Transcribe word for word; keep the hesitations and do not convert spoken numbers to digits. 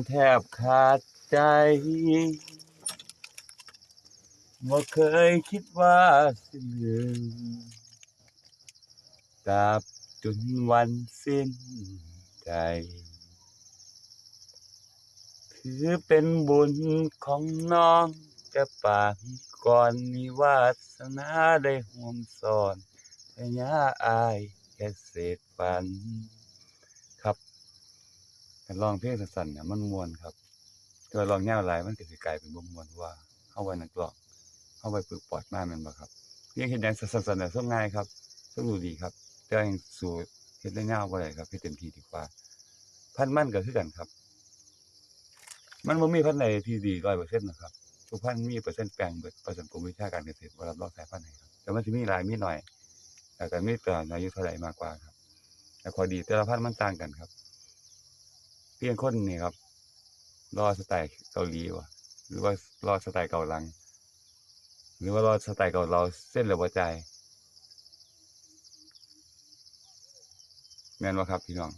แทบขาดใจ บ่เคยคิดว่าสิลืม ตราบจนวันสิ้นใจ ถือเป็นบุญของน้องแต่ปางก่อน มีวาสนาได้ห่วมสอนพญาอายแค่เศษฝัน ครับ การร้องเพลงสั้นๆน่ะมันม่วนครับ แต่ว่าร้องยาวหลายมันก็สิกลายเป็นบ่ม่วน เพราะว่าเฮาไว้นักร้อง เฮาไว้ฝึกปอดมาแม่นบ่ครับ เพียงเฮ็ดหยังสั้นๆน่ะส่งง่ายครับ ส่งรู้ดีครับ แต่ว่ายังสู้เฮ็ดได้ยาวบ่ได้ครับ เฮ็ดเต็มที่ดีกว่า พันธุ์มันก็คือกันครับ มันบ่มีพันธุ์ใดที่ดีร้อยเปอร์เซ็นต์นะครับ ทุกพันธุ์มีเปอร์เซ็นต์แปลงเบิด ผสมกรมวิชาการเกษตรบ่รับรองสายพันธุ์ให้ครับ แต่มันสิมีหลายมีน้อย แล้วก็มีตลอดอายุเท่าใดมากกว่าครับ แต่ข้อดีแต่ละพันธุ์มันต่างกันครับ เพียงคนนี่ครับ รอสไตล์เกาหลีบ่ หรือว่ารอสไตล์เกาหลัง หรือว่ารอสไตล์เกาเหลา เซ็นแล้วบ่จ่าย แม่นบ่ครับพี่น้อง